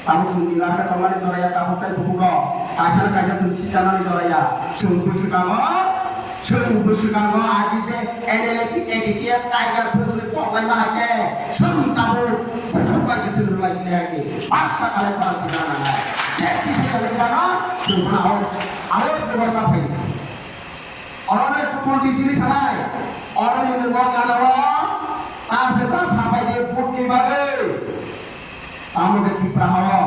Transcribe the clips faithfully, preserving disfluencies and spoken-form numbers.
Tabuk chwng ni lakha tongmani joraya tabuk tei bukugo kaisa na kaisa chwng sijanani joraya. Chwng bwswkango, chwng bwswkango agi je N L F, A D P F, Tiger Force ni koklai ma hai khe chwng tabuk bukhuk bai se chwng rwlai se hai khe baksa khalai phano chwng rwna nangnai. Je kisa khalai phano chwng phano aro, aro jobab ma phai. Oro no ekku monti simi sanai, oro ni nwng o gana o ta se ta sapai de vote ni bagwi. Tamo khe Tipra ha o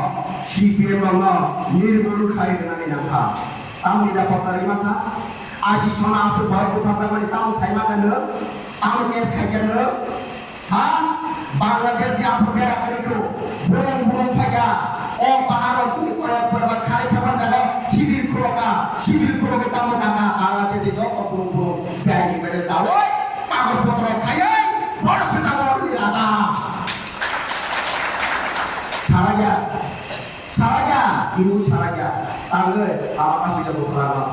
C P M rok no nirmul khai rwnani nang kha. Tamo ni da pota rwi man kha. Asi sona aswk borok butharjakmani tamo sai man kha nwng? Tamo case khai kha nwng? Ha? Bangladesh ni aphuru bera kwrwi kho. Burung burung phaikha. O paharrok tini koyak pora ba kharwi kha ban jaga civil khulokha. Civil khulokhe tamo kha Bangladesh ni joto burung burung bera ni bera dawai kagoj potro khaiwi borok se tamo ni raja. Saraja. Saraja. Ibu saraja. Tangwi ama kasui jago khulano.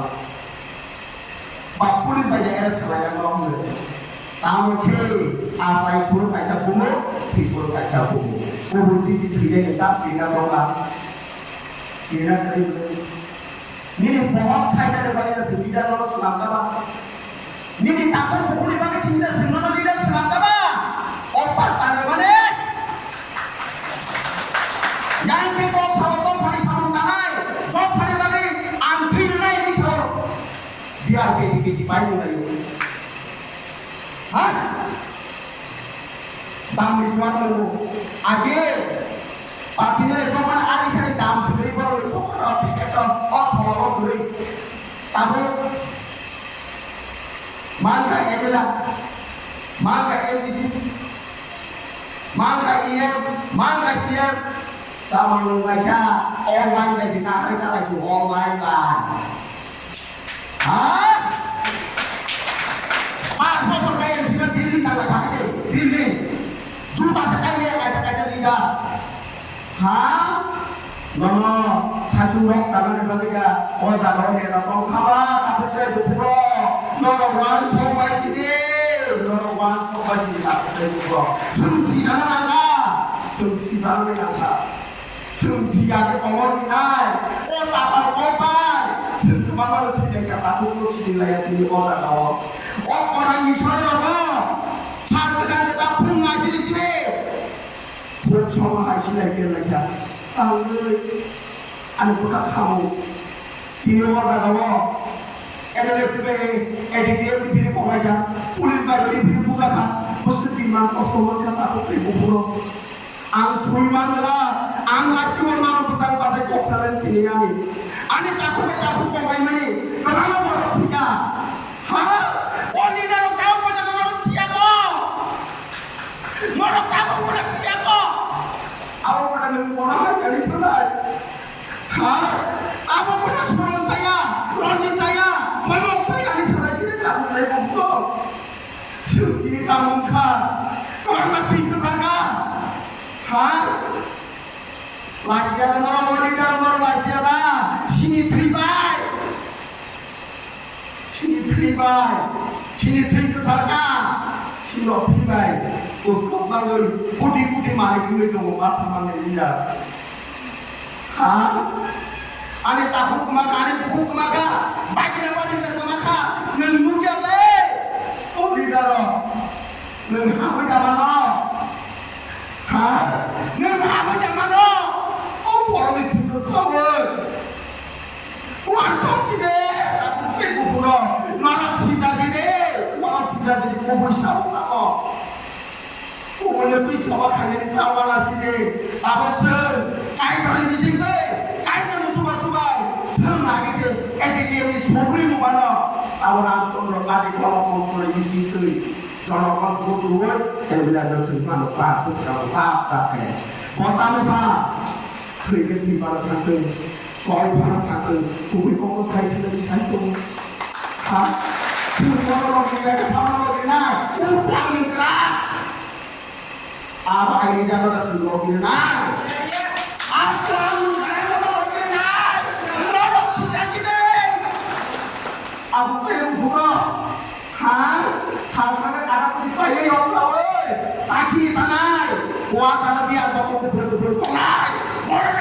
Ba police bai arrest khlai yang no hwnwi. Tamo khe asai phuru kaisa bumo, thwi phuru kaisa bumo. Kubun tisi thwinai ni ta thwina tongma. Thwina kwrwi bwlwi. Nini bohok khaisa ni bagwi na simi da no swnam da ba. Nini takhuk bukhuk ni bagwi simi da simi no leader swnam da ba. O pa tangwi mane. Yang ke bok sabo bok phani samung tanai. Bok phani bagwi ang thwi rwnai ni sabo. Biar beti beti pai nung layo. Ha? Dam ni chuan nung. Age. Pati ni le bok man ari sari dam sugri boro ni bok ro peket ro. O solo ro guri. Tabu. Mangka M L A. Mangka M D C. Mangka E M. Mangka C M. Tamo nung kaisa online bai si na hari sa lai su online bai. Ha? Pas bosor kaya sini building tangga thang se building. Juta se kaya kaisa kaisa leader. Ha? Nono sachung rok tangani bagwi da o jaga o hera tong khaba tabuk tei buphuro. Nono wan sok bai sidi. Nono wan sok bai sidi tabuk tei buphuro. Sung si jana nangkha. Sung si jana nangkha. Chwng siya khe komor sinai, o tata kok bai, chwng kwbangma no thwi kha, takhuk no sini laiya tini o jaga o. O Koran ni sori rogo, sal kwdan kwdan phung nai sini sini. Phung soma hai sinai kel lai kha, tangwi, ani bwkha khamu. Tini o jaga o, N L F bai, A D P F ni bini kok lai kha, police bai bini buja kha, bwswk biman kosto man kha, takhuk tei buphuro. Ang sui man gala, ang lasi wal mano bwsang bachai kok salai tini ani. Ani takhuk bai takhuk kok bai mani, kwbangma borok thwikha. Ha? O leader rok tamo boja norok siya ko? Norok tamo boja siya ko? Abo boja nwng bono hai kani sanai. Ha? Abo boja Suron chaya, Ranjit chaya, Hoimok chaya ni sanai sini takhuk bai kok. Chwng tini tamo wngkha, kwbangma thwi kwchar kha. Ha? Lachiya da norok o leader norok lachiya da. Sini thwi bai. Sini thwi bai. Sini thwi kwchar kha. Sino thwi bai. Kuskok bagwi kuti kuti malik wngwi tongo ma samani leader. Ha? Ani takhuk kwma kha, ani bukhuk kwma kha, baikhe na baikhe kwma kha, nwng nukya le? O leader rok, nwng hamwi da mano? Ha? Nwng hamwi da mano? O borokni thwino khawi. Uansuk si de, takhuk tei bukhuk rok, norok sija si de, norok sija si de, kubui sao tamo. Kubuni twi choba khainani ta wala sidi. Abo se Kaitorni bising twi Kaitorni chuba chubai se nagi se A D P F ni sugri mubano abo Ramchandra Gandhi kono kono kono bising twi jonokon butui elmina dosung mano pa kusra pa pa khe. Botano sa thwi ke thwi pano thangtwi. Chol phano thangtwi, kubui kok sai khwlai sai tongo. Ha? Chwng borok rok ni yak phano rok rinai, o pang ni gra. Abo ai ni dano da chwng rok rinai. Aswk ang nung kare rok rinai. Rok sijak kide. Abo khe buro. Ha? Salkha khe kara kuti pai rok rok oi. Sakhi ni tanai. Wa kara biya bokol kubur kubur tongnai. Borok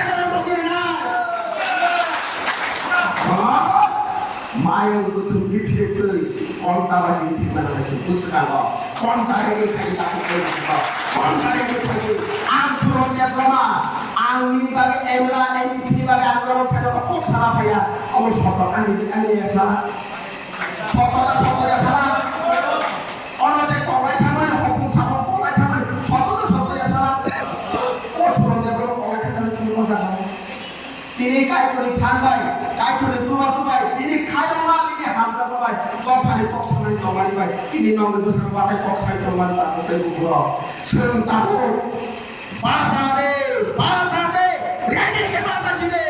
Ayang buthung bithik twi konta ba himthik mana naising bwskango. Konta rwgwi khai ta kok twi naising. Konta rwgwi khai twi. Ang Suron Debbarma, ang nini bagwi M L A, M D C ni bagwi ang norok thani kok sana phaiya. Omo sotok ani, ani ya sala. Sotok da sotok ya sala. Ono tei konglai thangmani hopung sapung konglai thangmani. Sotok da sotok ya sala. O Suron Debbarma konglai thangmani chini moja. Tini Kaitorni phan bai, Kaitorni chubachu bai, tini khairokma, tini hamjakma bai, dophani kok sanani tongmani bai, tini nongni bwskango bachai kok sai tongmani tabuk tei buphuro. Chwng tabuk basa de, basa de, ready khe basa si de.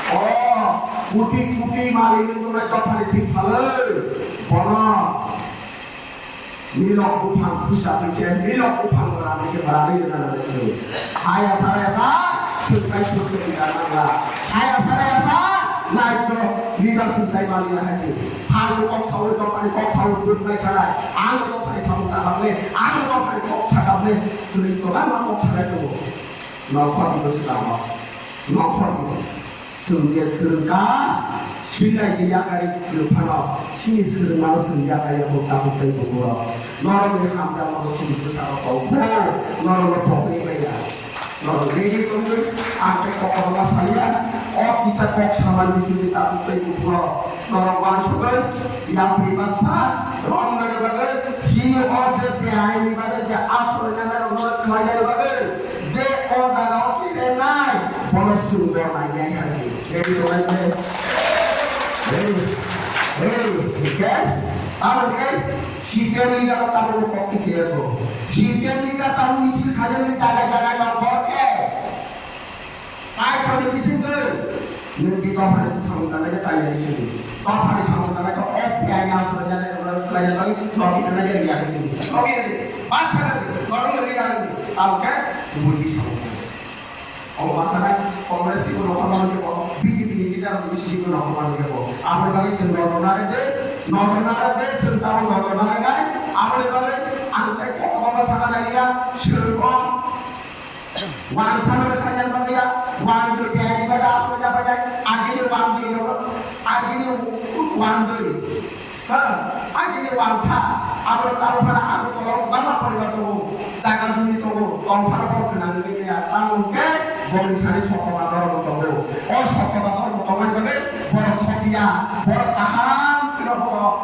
O, kupi kupi malik wngkha dophani thik phalwi, bono. Milok buphang khusa khe, milok buphang rani khe rani rana rani. Haya sara ya sa, chwng kai chwng kai rana la. Haya sara ya sa, nai to, leader chwng kai mali ya hai. Phang kok sawi to pani kok sawi duk nai khalai. Ang to pani sawi ta kap le, ang to pani kok sa kap le. Tuli to ba ma kok sa nai to. Nokphor ni bwskango. Nokphor ni. Chwng je swrwngkha, swinai se yakari kwrwphano, chini swrwngmano chwng yakari ya bo tabuk tei buphuro. Norokni hamjakmano chini bwskango tongkho, norokno pogri maya. Norok ready tongwi, ang tei kokrokma saliya, o kisa kok samani bisingtwi tabuk tei buphuro. Norok uansugwi, yapri baksa, romnani bagwi, chini o je beaini bagwi je asroinani rokno khlainani bagwi, je o jaga o kirenai, bono chwng bo nainai hai se. Ready tongnai se? Ready? Ready? Hingke? Abo hingke C P M leader o tabuk kok kisi ya ko. C P M leader tabuk misil khajaknai jaga jaga nongkhor khe. Kaitorni bisingtwi nwng di dophani samung tangnai khe taiyani sindi. Dophani samung tangnai khe F B I ni aswk jani rwmani khlaina bagwi logi rwna jani ya sindi. Logi rwdi. Baksa rwdi. Norok logi rwdi. Tamo khe buji samung tangnai. Omo baksa nai Congress ni bo nokha mano khe bo, B J P ni leader ni sisi bo nokha mano khe bo. Aboni bagwi chwng nodor narwk de, nodor narwk de, chwng tamo nodor narwk nai. Aboni bagwi ang tei kok kok sakha nai ya, chwng bo Wansano khaina bagwi ya, wanjwi tiyari bagwi aswk ya bagwi, agini wanjwi no, agini wanjwi. Ha, agini wansa, abo tamo phano abo tolong bangma poribar tongo, jaga jumi tongo, tong phano borok gwnang wngwi maya, tamo hwnkhe boni sani sottoba norok tongo. O sottoba norok tongmani bagwi borok thokiya, borok kaham kheno borok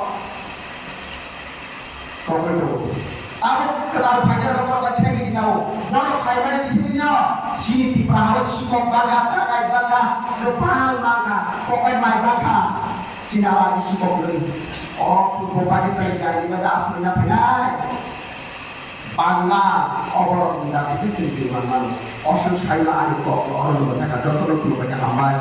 Tongwi tongo. Abo kwtal phaikhe rokor bai sengwi sinao. Borok phaimani bisingtwi no chini Tipra hao sikok bangkha, takai bangkha, kwbang bangkha, kokai mai bangkha. Chini abo ani sikok nwi. O purbo Pakistan ni gari bai aswk na phainai. Bangla oborok ni dagi se sengwi manmano. Oswk saima ani kok no oro no thaka joto no khulumbai khe hambai.